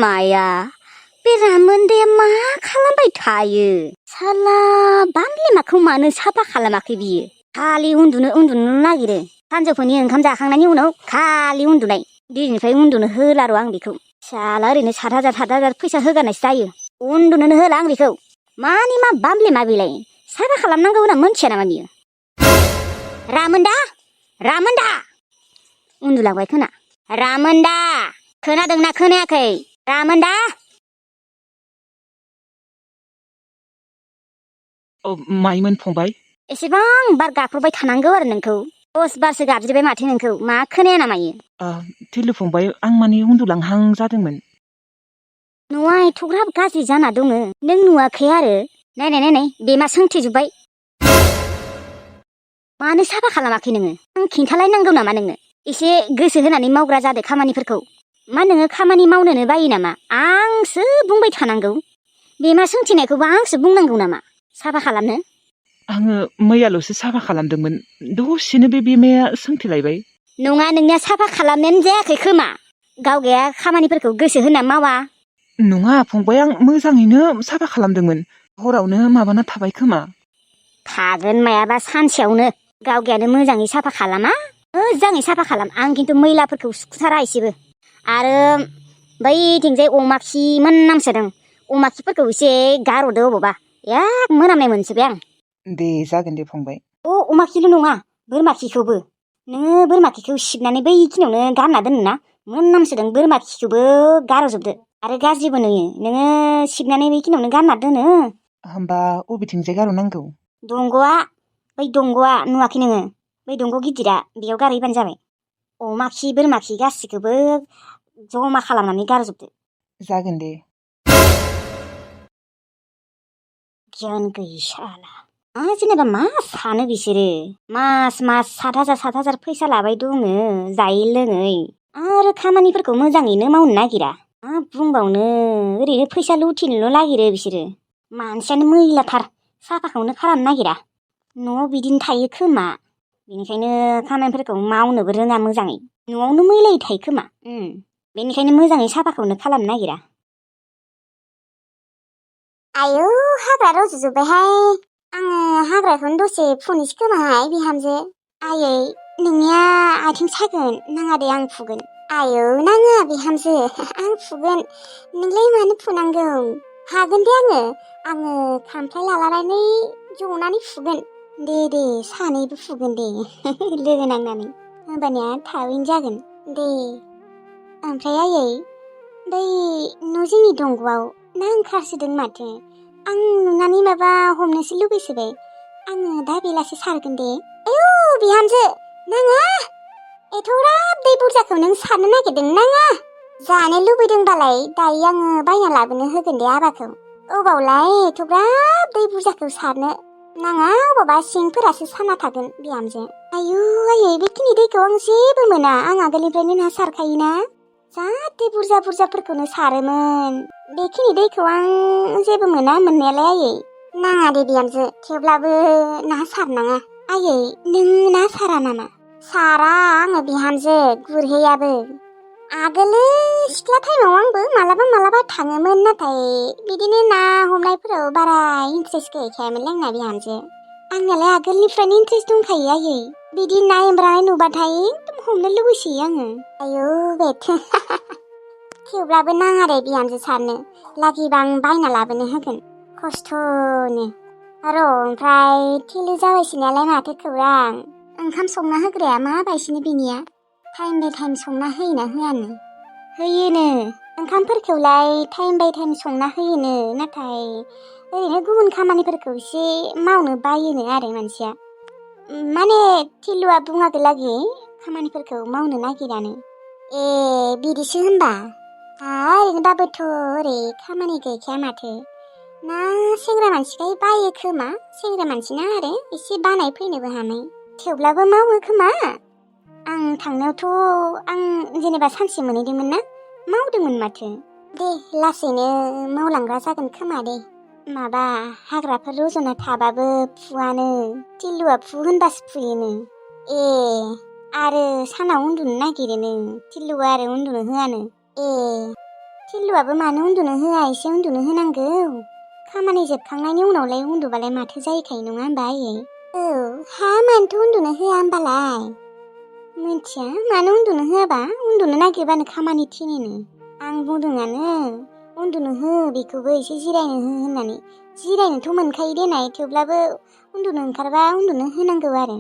बिमाया बे रामोनदाया मा खालामबाय थायो? साला बामलेमाखौ मानो साफा खालामाखै बियो? खालि उन्दुनो नागिरो। सानजौफुनि ओंखाम जाखांनायनि उनाव खालि उन्दुनाय। दिनैनिफ्राय उन्दुनो होलार' आं बेखौ। साला ओरैनो 7,000 फैसा होगारनायसो जायो। उन्दुनोनो होला आं बेखौ। मानि मा बामलेमा बेलाय? साफा खालामनांगौ होनना मोनथिया नामा बियो? रामोनदा! उन्दुलांबाय खोना। रामोनदा! खोनादोंना खोनायाखै? रामोनदा! माइमोन फंबाय? एसेबां बार गाख्रबबाय थानांगौ आरो नोंखौ। 10 बारसो गाबज्रिबाय माथो नोंखौ। मा खोनाया नामा इयो? थिलु फंबाय, आं माने उन्दुलांहां जादोंमोन। न'आ एथ'ग्राब गाज्रि जाना दङ। नों नुवाखै आरो? नायनाय बेमा सोंथेजोब्बाय। मानो साफा खालामाखै नोङो? आं खिन्थालायनांगौ नामा नोंनो? एसे गोसो होनानै मावग्रा जादो खामानिफोरखौ। मा नोङो खामानि मावनोनो बायो नामा? आंसो बुंबाय थानांगौ। बेमा सोंथेनायखौबो आंसो बुंनांगौ नामा साफा खालामनो? आङो मैयाल'सो साफा खालामदोंमोन। दसेनो बे बेमाया सोंथेलायबाय। नङा, नोंनिया साफा खालामनायानो जायाखै खोमा। गावगाया खामानिफोरखौ गोसो होना मावा। नङा फंबाय, आं मोजाङैनो साफा खालामदोंमोन। हरावनो माबाना थाबाय खोमा। थागोन मायाबा सानसेयावनो। गावगायानो मोजाङै साफा खालामा। मोजाङै साफा खालाम। आं खिन्थु मैलाफोरखौ सुखुथारा एसेबो। आरो बैथिंजाय अमा खि मोनामसोदों। अमा खिफोरखौ एसे गारहरदो अबावबा। एक मोनामनाय मोनसोबाय आं। दे जागोन दे फंबाय। अमा खिल' नङा, बोरमा खिखौबो। नोङो बोरमा खिखौ सिबनानै बैखिनियावनो गारना दोनोना, मोनामसोदों। बोरमा खिखौबो गारहरजोबदो। आरो गाज्रिबो नुयो। नोङो सिबनानै बैखिनियावनो गारना दोनो। होमबा अबेथिंजाय गारहरनांगौ? बै दंग'आ नुवाखै नोङो? बै दंग' गिदिरा, बेयाव गारहैबानो जाबाय। अमा खि बोरमा खि गासिखौबो जमा खालामनानै गारजोबदो। जागोन दे। गियान गैयि साला। जेनेबा मा सानो बिसोरो? मास 7,000 फैसा लाबाय दङ जायै लोङै। आरो खामानिफोरखौ मोजाङैनो मावनो नागिरा। मा बुंबावनो, ओरैनो फैसा लुथिनोल' नागिरो बिसोरो। मानसियानो मैलाथार, साफाखौनो खालामनो नागिरा। न'आव बिदिनो थायो खोमा। बेनिखायनो खामानिफोरखौ मावनोबो रोङा मोजाङै। न'आवनो मैलायै थायो खोमा। बेनिखायनो मोजाङै साफाखौनो खालामनो नागिरा। आयौ, हाग्रा रज'जोब्बायहाय। आङो हाग्राखौनो दसे फुनोसै खोमाहाय बिहामजो। आयै, नोंनिया आथिं सागोन। नाङा दे, आं फुगोन। आयौ, नाङा बिहामजो, आं फुगोन। नोंलाय मानो फुनांगौ? हागोन दे आङो खामफ्लाय लालानानै जनानै फुगोन। दे सानैबो फुगोन दे लोगो नांनानै। होमबानिया थाबैनो जागोन दे। ओमफ्राय आयै, बै न' जोंनि दंग'आव ना ओंखारसोदों माथो। आं नुनानै माबा हमनोसो लुबैसोबाय। आङो दा बेलासो सारगोन दे। आयौ बिहामजो, नाङा। एथ'ग्राब दै बुरजाखौ नों सारनो नागिरदों? नाङा। जानो लुबैदोंबालाय दायो आङो बायना लाबोनो होगोन दे आबाखौ। अबावलाय एथ'ग्राब दै बुरजाखौ सारनो? नाङा, अबावबा सिंफोरासो साना थागोन बिहामजो। आयौ आयै, बेखिनि दैखौ आं जेबो मोना। आं आगोलनिफ्रायनो ना सारखायोना। जा दै बुरजाफोरखौनो सारोमोन। बेखिनि दैखौ आं जेबो मोना मोननायालाय आयै। नाङा दे बिहामजो, थेवब्लाबो ना सारनाङा। आयै, नों ना सारा नामा? सारा आङो बिहामजो, गुरहैयाबो। आगोलो सिख्ला टाइमाव आंबो मालाबा थाङोमोन। नाथाय बिदिनो ना हमनायफोराव बारा इन्ट्रेस्ट गैखायामोनलै आंना बिहामजो। आंनालाय आगोलनिफ्रायनो इन्ट्रेस्ट दंखायो आयै। बिदि ना एमब्रानाय नुबाथाय एकदम हमनो लुबैसोयो आङो। आयौ बेथ थेवब्लाबो नाङा दे बिहामजो सारनो। लागिबा आं बायना लाबोनो होगोन खस्थ'नो। र' ओमफ्राय थिलु जाबायसोनालाय माथो खौरां? ओंखाम संना होग्राया मा बायसिनो बिनिया? टाइम बाय टाइम संना होयोना होआनो? होयोनो। ओंखामफोरखौलाय टाइम बाय टाइम संना होयोनो। नाथाय ओरैनो गुबुन खामानिफोरखौ एसे मावनो बायोनो आरो मानसिया। माने थिलुआ बुङागोलागि खामानिफोरखौ मावनो नागिरानो। ए बिदिसो होनबा? ओरैनोबाबोथ' ओरै खामानि गैखाया माथो। ना सेंग्रा मानसिखाय बायो खोमा। सेंग्रा मानसिना आरो एसे बानाय फैनोबो हानाय। थेवब्लाबो मावो खोमा। आं थांनायावथ' आं जेनेबा सानसे मोनहैदोंमोन ना, मावदोंमोन माथो। दे लासैनो मावलांग्रा जागोन खोमा दे। माबा हाग्राफोर रज'ना थाबाबो फुवानो। थिलुआ फु होनबासो फुयोनो। ए आरो सानाव उन्दुनो नागिरोनो। थिलुआ आरो उन्दुनो होआनो। ए टिल्लुआबो मानो उन्दुनो होआ एसे उन्दुनो होनांगौ खामानि जोबखांनायनि उनावलाय उन्दुबालाय माथो जाहैखायो नङा होमबा आयै औ हा मानोथो उन्दुनो होआ होमबालाय मिथिया मानो उन्दुनो होआबा उन्दुनो नागिरबानो खामानि थिनिनो आं बुंदोंआनो उन्दुनो हो बेखौबो एसे जिरायनो हो होननानै जिरायनोथ' मोनखायो देनाय थेवब्लाबो उन्दुनो ओंखारबा उन्दुनो होनांगौ आरो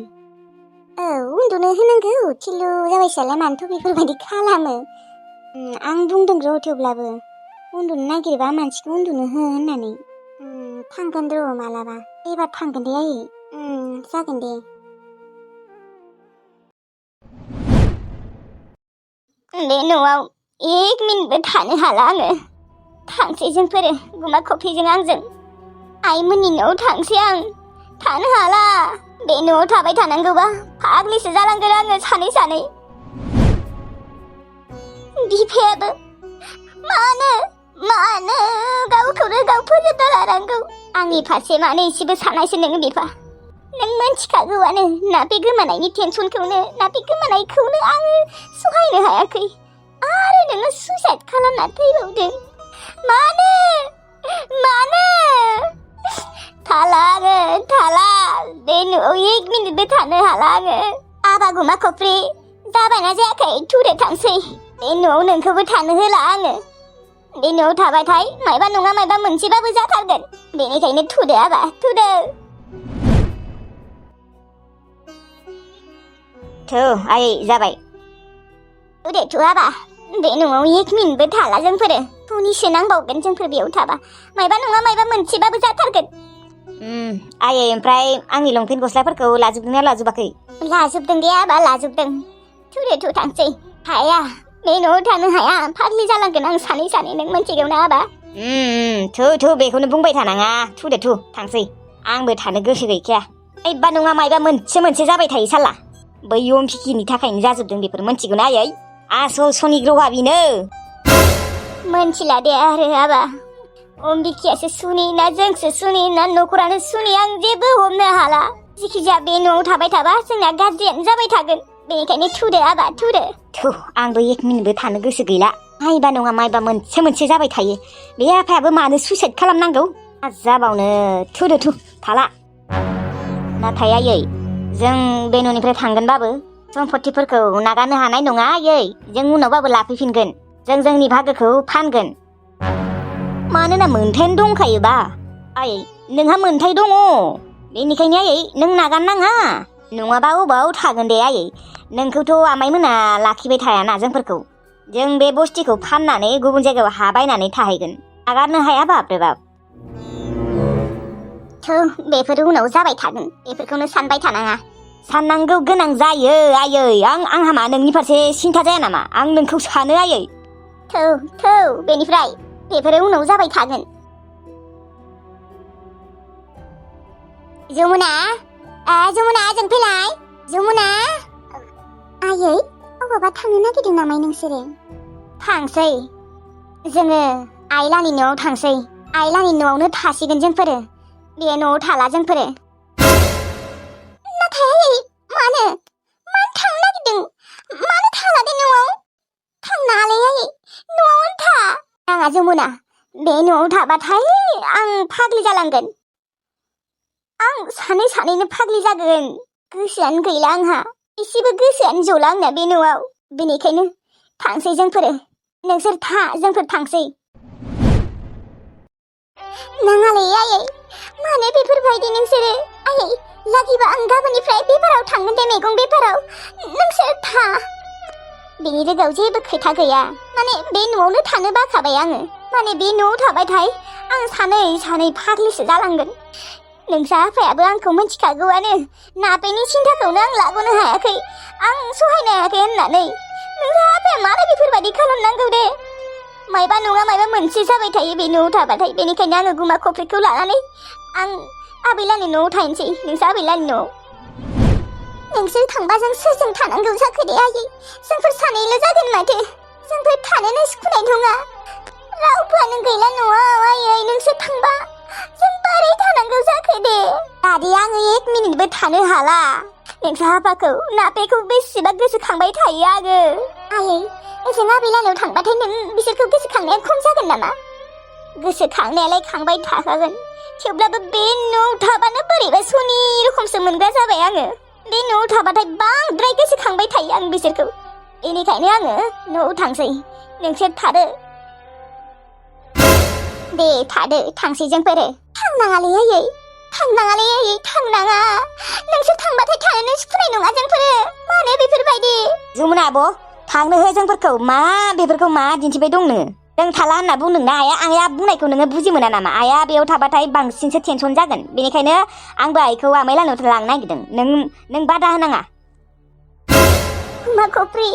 औ उन्दुनो होनांगौ टिल्लु जाबायसालाय मानोथ' बेफोरबायदि खालामो आं बुंदों र' थेवब्लाबो उन्दुनो नागिरबा मानसिखौ उन्दुनो हो होननानै थांगोन र' मालाबा एबार थांगोन दे आयै जागोन दे बे न'आव एक मिनिटबो थानो हाला आङो थांसै जोंफोरो गुमा खफ्रिजों आंजों आइमोननि न'आव थांसै आं थानो हाला बे न'आव थाबाय थानांगौबा फाग्लिसो जालांगोन आङो सानै बिफायाबो मानो गावखौनो गाव फोजोबना लानांगौ आंनि फारसे मानो एसेबो सानासै नोङो बिफा नों मोनथिखागौआनो ना बे गोमानायनि टेनसनखौनो ना बे गोमानायखौनो आङो सहायनो हायाखै आरो नोङो सुइसाइड खालामना थैबावदों मानो थाला बे न'आव एक मिनिटबो थानो हाला आङो आबा गुमा खफ्रि जाबायना जायाखै थुदो थांसै बे न'आव नोंखौबो थानो होला आङो बे न'आव थाबाथाय मायबा नङा मायबा मोनसेबाबो जाथारगोन बेनिखायनो थुदो आबा थुदो थौ आयै जाबाय थुदो आबा बे न'आव एक मिनिटबो थाला जोंफोरो फुनिसो नांबावगोन जोंफोर बेयाव थाबा मायबा नङा मायबा मोनसेबाबो जाथारगोन आयै ओमफ्राय आंनि लंपेन्ट गस्लाफोरखौ लाजोबदोंना लाजोबाखै लाजोबदों दे आबा लाजोबदों थुदो थांसै हाया बे न'आव थानो हाया फाग्लि जालांगोन आं सानै नों मोनथिगौ ना आबा थु बेखौनो बुंबाय थानाङा थुदो थांसै आंबो थानो गोसो गैखाया मायबा नङा मायबा मोनसे जाबाय थायो साला बै अमपिकिनि थाखायनो जाजोबदों बेफोर मोनथिगौ ना आयै आसल सनिग्रहा बिनो मोनथिला दे आरो आबा अमबिकियासो सुनि ना जोंसो सुनि ना न'खरानो सुनि आं जेबो हमनो हाला जिखिजाया बे न'आव थाबाय थाबा जोंना गाज्रियानो जाबाय थागोन बेनिखायनो थुदो आबा थुदो आंबो एक मिनिटबो थानो गोसो गैला मायबा नङा मायबा मोनसे जाबाय थायो बे आफायाबो मानो सुइसाइड खालामनांगौ जाबावनो थुदो थाला नाथाय आयै जों बे न'निफ्राय थांगोनबाबो सम्पतिफोरखौ नागारनो हानाय नङा आयै जों उनावबाबो लाफैफिनगोन जों जोंनि भागोखौ फानगोन मानोना मोन्थायानो दंखायोबा आयै नोंहा मोन्थाय दङ बेनिखायनो आयै नों नागारनाङा नङाबा अबाव थागोन दे आयै नोंखौथ' आमाइमोना लाखिबाय थायाना जोंफोरखौ जों बे बस्तिखौ फाननानै गुबुन जायगायाव हा बायनानै थाहैगोन नागारनो हाया बाप बेफोर उनाव जाबाय थागोन बेफोरखौनो सानबाय थानाङा साननांगौ गोनां जायो आयै आंहा मा नोंनि फारसे सिन्था जाया नामा आं नोंखौ सानो आयै थौ बेनिफ्राय बेफोरो उनाव जाबाय थागोन जमुना जों फैलाय जमुना आयै अबावबा थांनो नागिरदों नामा नोंसोरो थांसै जोङो आइलानि न'आव थांसै आइलानि न'आवनो थासिगोन जोंफोरो बे न'आव थाला जोंफोरो नाथाय आयै मानो थांनो नागिरदों मानो थाला दे न'आव थांनाङालै आयै न'आवनो था नाङा जमुना बे न'आव थाबाथाय आं फाग्लि जालांगोन आं सानैनो फाग्लि जागोन गोसोआनो गैला आंहा एसेबो गोसोआनो जला आंना बे न'आव बेनिखायनो थांसै जोंफोरो नोंसोर था जोंफोर थांसै नाङालै आयै मानो बेफोरबायदि नोंसोरो आयै लागिबा आं गाबोननिफ्राय बेफाराव थांगोन दे मैगं बेफाराव नोंसोर था बेनि लोगोआव जेबो खोथा गैया माने बे न'आवनो थानो बाखाबाय आङो माने बे न'आव थाबायथाय आं सानै फाग्लिसो जालांगोन नोंसा आफायाबो आंखौ मिथिखागौआनो नापेनि सिन्थाखौनो आं लागनो हायाखै आं सहायनो हायाखै होननानै नोंसा आफाया मानो बेफोरबायदि खालामनांगौ दे मायबा नङा मायबा मोनसे जाबाय थायो बे न'आव थाबाथाय बेनिखायनो आङो गुमा खफ्रिखौ लानानै आं आबैलानि न'आव थाहैनोसै नोंसा आबैलानि न'आव नोंसोर थांबा जों सोरजों थानांगौ जाखो दे आयै जोंफोर सानैल' जागोन माथो जोंफोर थानोनो सुखुनाय नङा रावबोआनो गैला न'आव आयै नोंसोर थांबा जों बोरै थानांगौ जाखो दे दादि आङो एक मिनिटबो थानो हाला नोंसा आफाखौ नापेखौ बेसेबा गोसोखांबाय थायो आङो आयै ओजों आबैलानियाव थांबाथाय नों बिसोरखौ गोसोखांनाया खम जागोन नामा? गोसोखांनायालाय खांबाय थाखागोन, थेवब्लाबो बे न'आव थाबानो बोरैबा सनि रखमसो मोनग्रा जाबाय आङो। बे न'आव थाबाथाय बांद्राय गोसोखांबाय थायो आं बिसोरखौ। बेनिखायनो आङो न'आव थांसै, नोंसोर थादो। दे थादो, थांसै जोंफोरो। थांनाङालै आयै, थांनाङालै आयै, थांनाङा। नोंसोर थांबाथाय थानोनो सुखुनाय नङा जोंफोरो। मानो बेफोरबायदि? जमुना आब', थांनो हो जोंफोरखौ। मा बेफोरखौ मा दिन्थिबाय दं नोङो? जों थाला होनना बुंदोंना आइया बुंनायखौ नोङो बुजि मोना नामा? आइया बेयाव थाबाथाय बांसिनसो टेनसन जागोन। बेनिखायनो आंबो आइखौ आमाइलानियाव लांनो नागिरदों। नों बादा होनाङा। मा खफ्रि,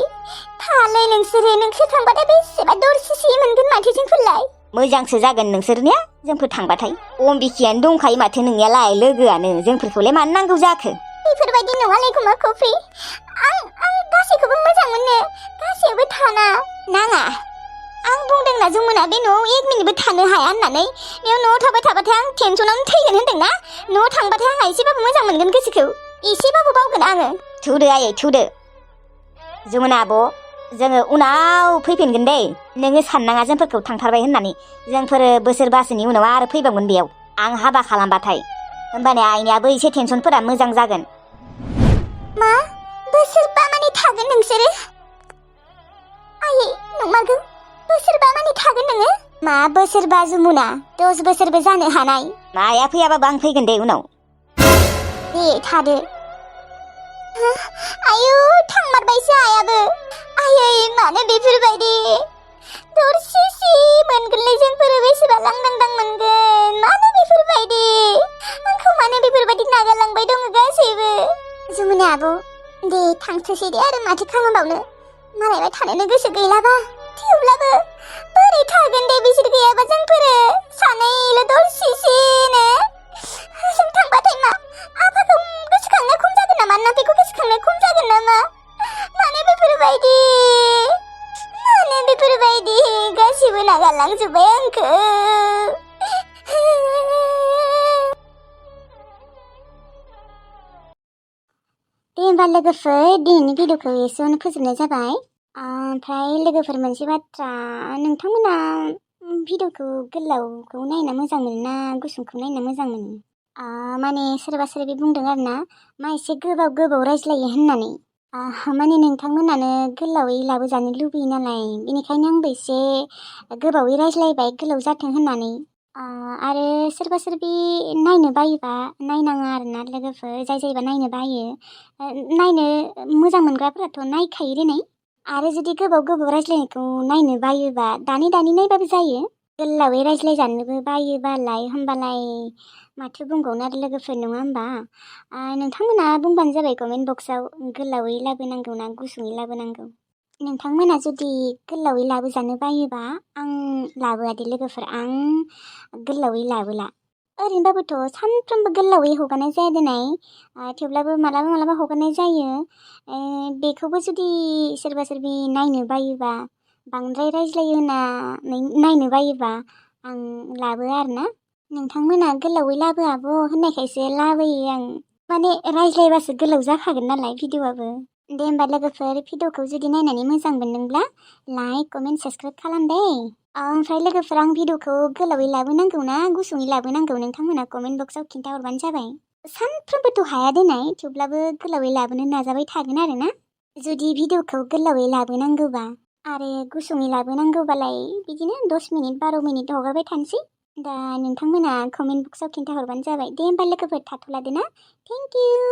थालै नोंसोर थांबाथाय बेसेबा दरसिसि मोनगोन माथो जोंफोरलाय। मोजांसो जागोन नोंसोरनिया जोंफोर थांबाथाय। अम्बिकायानो दंखायो माथो नोंनियालाय लोगोआनो। जोंफोरखौलाय मानो नांगौ जाखो? बेफोरबायदि नङालै गुमा खफ्रि। आं गासैखौबो मोजां मोनो, गासैबो थाना नाङा। आं बुंदोंना जमुना बे न'आव 1 मिनिटबो थानो हाया होननानै। बेयाव न'आव थाबाय थाबाथाय आं टेनसनावनो थैगोन होनदोंना। न'आव थांबाथाय आंहा एसेबाबो मोजां मोनगोन गोसोखौ, एसेबाबो बावगोन आङो। थुदो आयै थुदो। जमुना आब', जोङो उनाव फैफिनगोन दे। नोङो साननाङा जोंफोरखौ थांथारबाय होननानै। जोंफोरो बोसोरबासोनि उनाव आरो फैबावगोन बेयाव, आं हाबा खालामबाथाय। होमबानिया आइनियाबो एसे टेनसनफोरा मोजां जागोन। मा बोसोरबा मानि थागोन नोंसोरो? आयै नंमारगौ, बोसोरबा मानि थागोन नोङो? मा बोसोरबा जमुना, 10 बोसोरबो जानो हानाय। आइया फैयाबाबो आं फैगोन दे उनाव। दे थादो। आयु थांमारबायसो आइयाबो। आयै मानो बेफोरबायदि? दरसिसि मोनगोनलै जोंफोरो, बेसेबा लांदांदां मोनगोन। मानो बेफोरबायदि? आंखौ मानो बेफोरबायदि नागारलांबाय दङ गासैबो? जमुना आब', दे थांथोसै दे, आरो माथो खालामबावनो। मालायबा थानोनो गोसो गैलाबा। थेवब्लाबो बोरै थागोन दे बिसोर गैयाबा जोंफोरो सानैल' दरसिसिनो। जों थांबाथाय मा आफाखौ गोसोखांनाया खम जागोन नामा? नाफेखौ गोसोखांनाया खम जागोन नामा? मानो बेफोरबायदि? मानो बेफोरबायदि? गासिबो नागारलांजोब्बाय आंखौ। दे होमबा लोगोफोर, दिनैनि भिडिअखौ एसेयावनो फोजोबनाय जाबाय। ओमफ्राय लोगोफोर, मोनसे बाथ्रा, नोंथांमोना भिडिअखौ गोलावखौ नायना मोजां मोनो ना गुसुंखौ नायना मोजां मोनो? माने सोरबा सोरबि बुंदों आरो ना, मा एसे गोबाव रायज्लायो होननानै। माने नोंथांमोनानो गोलावै लाबोजानो लुबैयो नालाय, बेनिखायनो आंबो एसे गोबावै रायज्लायबाय, गोलाव जाथों होननानै। आरो सोरबा सोरबि नायनो बायोबा नायनाङा आरोना लोगोफोर। जायबा नायनो बायो, नायनो मोजां मोनग्राफोराथ' नायखायो दिनै। आरो जुदि गोबाव रायज्लायनायखौ नायनो बायोबा दानि नायबाबो जायो। गोलावै रायज्लायजानोबो बायोबालाय होमबालाय माथो बुंबावनो आरो लोगोफोर, नङा होमबा? नोंथांमोना बुंबानो जाबाय कमेन्ट बक्सआव, गोलावै लाबोनांगौ ना गुसुङै लाबोनांगौ। नोंथांमोना जुदि गोलावै लाबोजानो बायोबा आं लाबोआ दे लोगोफोर, आं गोलावै लाबोला। ओरैनोबाबोथ' सानफ्रोमबो गोलावै हगारनाय जाया दिनै, थेवब्लाबो मालाबा हगारनाय जायो। बेखौबो जुदि सोरबा सोरबि नायनो बायोबा, बांद्राय रायज्लायो होननानै नायनो बायोबा आं लाबोआ आरोना। नोंथांमोना गोलावै लाबो आब' होननायखायसो लाबोयो आं। माने रायज्लायबासो गोलाव जाखागोन नालाय भिडिअ'आबो। दे होमबा लोगोफोर, भिडिअ'खौ जुदि नायनानै मोजां मोनदोंब्ला लाइक, कमेन्ट, साबस्क्राइब खालाम दे। ओमफ्राय लोगोफोर, आं भिडिअ'खौ गोलावै लाबोनांगौ ना गुसुङै लाबोनांगौ, नोंथांमोना कमेन्ट बक्सआव खिन्थाहरबानो जाबाय। सानफ्रोमबोथ' हाया दिनै, थेवब्लाबो गोलावै लाबोनो नाजाबाय थागोन आरो ना। जुदि भिडिअ'खौ गोलावै लाबोनांगौबा आरो गुसुङै लाबोनांगौबालाय बिदिनो 10 मिनिट 12 मिनिट हगारबाय थानोसै। दा नोंथांमोना कमेन्ट बक्सआव खिन्थाहरबानो जाबाय। दे होमबा लोगोफोर, थाथ'लादो ना। Thank you.